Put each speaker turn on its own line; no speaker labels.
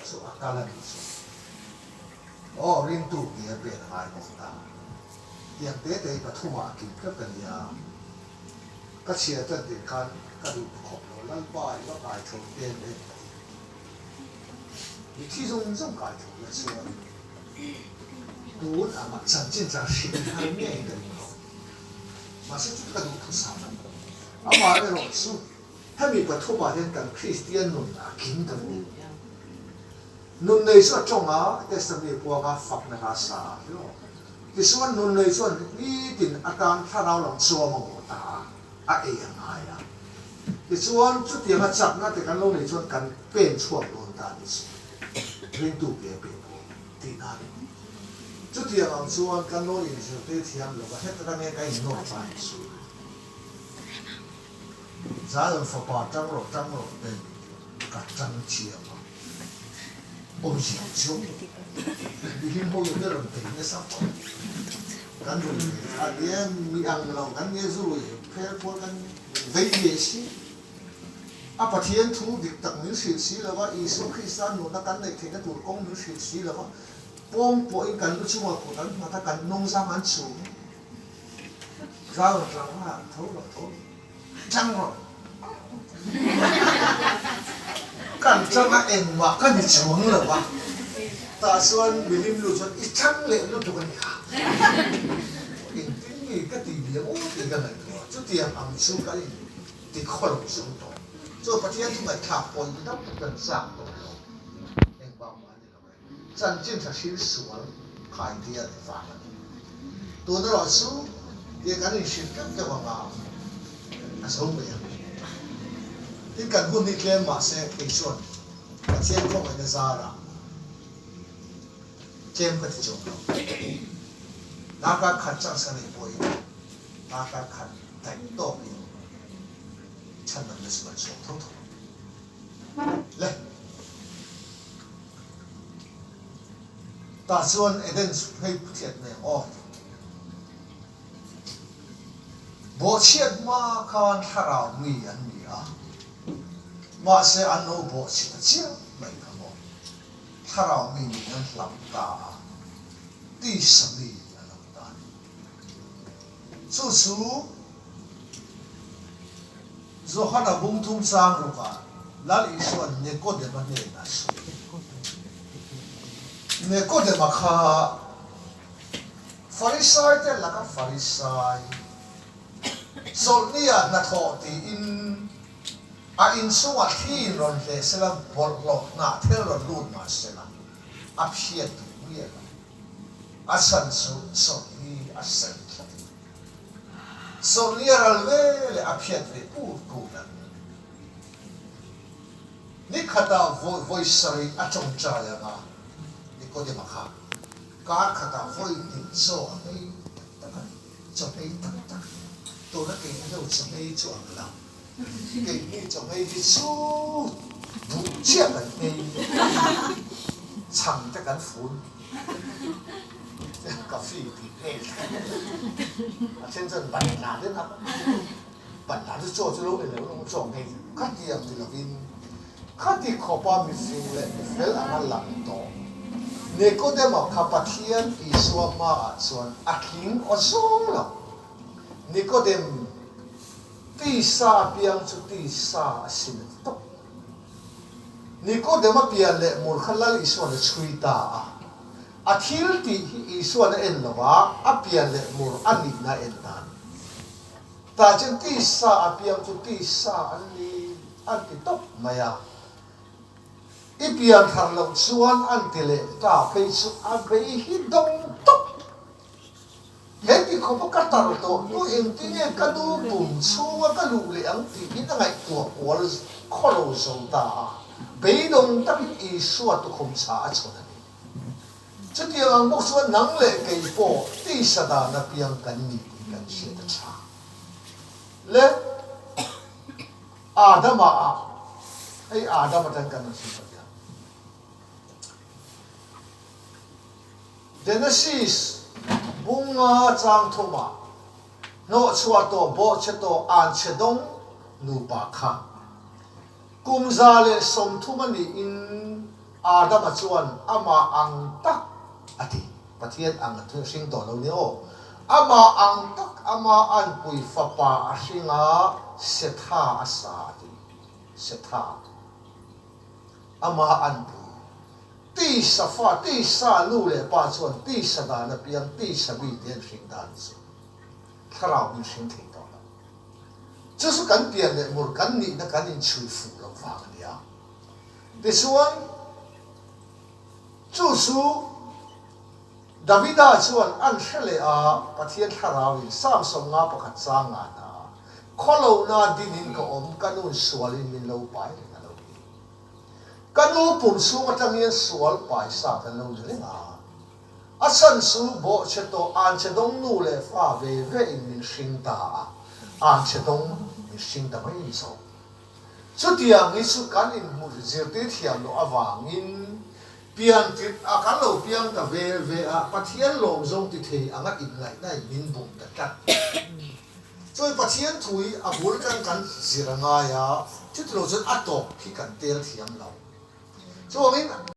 chu a kal a nih chu. Aw, ringtu ke a pen a ngai bawk ta. Tiang te te hi pathumah a kim tlat a nia. Ka chhiar tan tir khan ka duh khawp lo, Lalpa i va kai tho em em ka ti. Mi thi zawng zawng kai tho la chuan tun anga chanchin chang hrilh har ngei ka ring lo. Mahse chu ka duh thusam a ni. Amaherawh chu hemi pathumah hian kan Kristian nun a kim ta ni. Nun nei chu a tawng a, testimony puanga fakna hla sa a hlawh. Tichuan nun nei chuan nitin atan thlarau lam chuam a mawh ta a, a ei a ngai a. Tichuan chutianga chakna te kan lo nei chuan kan pen chhuak dawn ta ni chu. Ringtu ke a pen pawh tihna a ni. Chutiang ang chuan kan lo inzirtir thiam lo va, heta tang hian kan innawr ta ni chu. Zion fapa tang rawh tang rawh ten ka tang thiam a, awmzia chu mihring ho hian ber rawn peih nasa tawh kan rui ve a nia, mi ang lo kan nia zu rui phel kual kan vei ve si. A Pathian thu dik tak min hrilh si lo va, Isua Krista nunna kan neih theihna tur kawng min hrilh si lo va, pawng pawhin kan lu chungah kut an nghat a, kan hnungzang an chhum. Zau tlang a, tho rawh, tho rawh, tang rawh. Kan tang a engmah ka ni chuang lo a, tah chuan milim lu chuan i tang leh lutuk a ni kha. Engtin nge ka ti liam aw tih ka ngaihtuah a, chutiang ang chu ka in ti khaw lo zo tawh. Chuan Pathian chu ngaihthlak pawhin mi tam tak chuan chak tawh lo, engvang mah a ni lo e. Chanchin tha hrilh sual khai tia ni vang a ni. Tun erawh chu tia kan inhrilh keuh keuh ang a, a zo mai ang. Tin, kan hun hi tlem mah se kei chuan Pathian khawngaihna zarah tlem ka ti chawm lo. Darkar khat chance ka neih pawhin darkar khat daih tawkin chhandamna chu kan chhuak tho tho ang le. Tah chuan Eden chu hei thiat mai ang aw. Bawhchhiat hma khan thlarau mi an ni a, mahse an lo bawhchhi ta chiah mai kha maw. Thlarau mi nih an hlam ta a, tisa mi an lo ta a ni. Chu chu Johana bung thum chang rukah Lal Isua'n Nikodema hnenah a sawi. Nikodema kha Farisai te laka Farisai, chawlhnia hnathawh tiin a inchungah thliin rawn hleh sela, bawlhhlawh hnahthel rawn lut mah sela, a phiat duh miah lo. A chhan chu chawlhni a serh tlat a ni. Chawlhni a ral ve leh a phiat ve put put a. Ni khatah vawi sarih a tawngtai ang a, Nikodema kha kar khatah vawi hnih chaw a hmei tak tak a ni. Chaw hmei tak tak tuna keini ho chaw hmei chu ang lo. Keini chaw hmei hi chu duh chiah kan hmei, chhang te kan fun. Coffee tih vel a then chuan banhla te an banhla chu chaw chu lo ni lo ang chaw ngei khatiang ni lovin khati khawpa mifing leh mifel anga lang tawh Nikodema kha Pathian Isua hmaah chuan a tling aw zawng lo. Nikodem tisa piang chu tisa a sin a ti tawp. Nikodema pian leh mur kha Lal Isuan a chhui ta a. A thil tih hi Isuan a en lo a, a pian leh mur a nihna a en ta a ni. Tah chuan tisa a piang chu tisa an ni an ti tawp mai a. I pian thar loh chuan an ti leh ta phei chu a bei hi dawng tawp. He ti khawpa ka tar tawh hnu engtinge ka nu pum chhunga ka luh leh ang tiin a ngaihtuah kual khaw lo zo ta a, beidawng takin Isua tukhum chha a chhawn a ni. Chutiang ang bawk chuan nang leh kei pawh tisa dan apiang kan ni tih kan hriat a tha. Le Adama ah, hei Adam atang kan rawn hrilh ta. Genesis bunga chang thumah hnawhchhuah tawh bawhchhe tawh anchhe dawng nupa kha kum 130 a niin. Adama chuan amah ang tak a ti. Pathian ang a hring tawh lo nia aw. Amah ang tak ama anpui fapa a hring a, Setha a sa a ti. Setha. Ama anpui. Tisa fa, tisa nu leh pa chuan tisa dan a piang, tisa mite an hring dan chu thlarau min hring thei tawh lo. Chu chu kan pian leh mur kan nihna kan inchhui fuh loh vang a nia. Tichuan, chu chu Davida chuan an hre leh a, Pathian thlarauin Psalm 51 chang ngana, Khawlohna dinin ka awm, ka nun sualin min lo pai reng a lo ti. Ka nu pum chhung atang hian sual pai sa kan lo ni reng a, a chhan chu bawhchhe tawh anchhe dawng nu leh fa ve ve in min hring ta a, anchhe dawng min hring ta mai zawk. Chutiang hi chu kan inhmu zirtir thiam loh avangin pian tirh a kan lo piang ta vel ve a, Pathian lawm zawng ti thei anga inngaihna in min bum ta tlat. Chuan Pathian thu hi a bul tan kan zir a ngai a, chutilo chuan a tawp hi kan tel thiam lo. Chuvangin.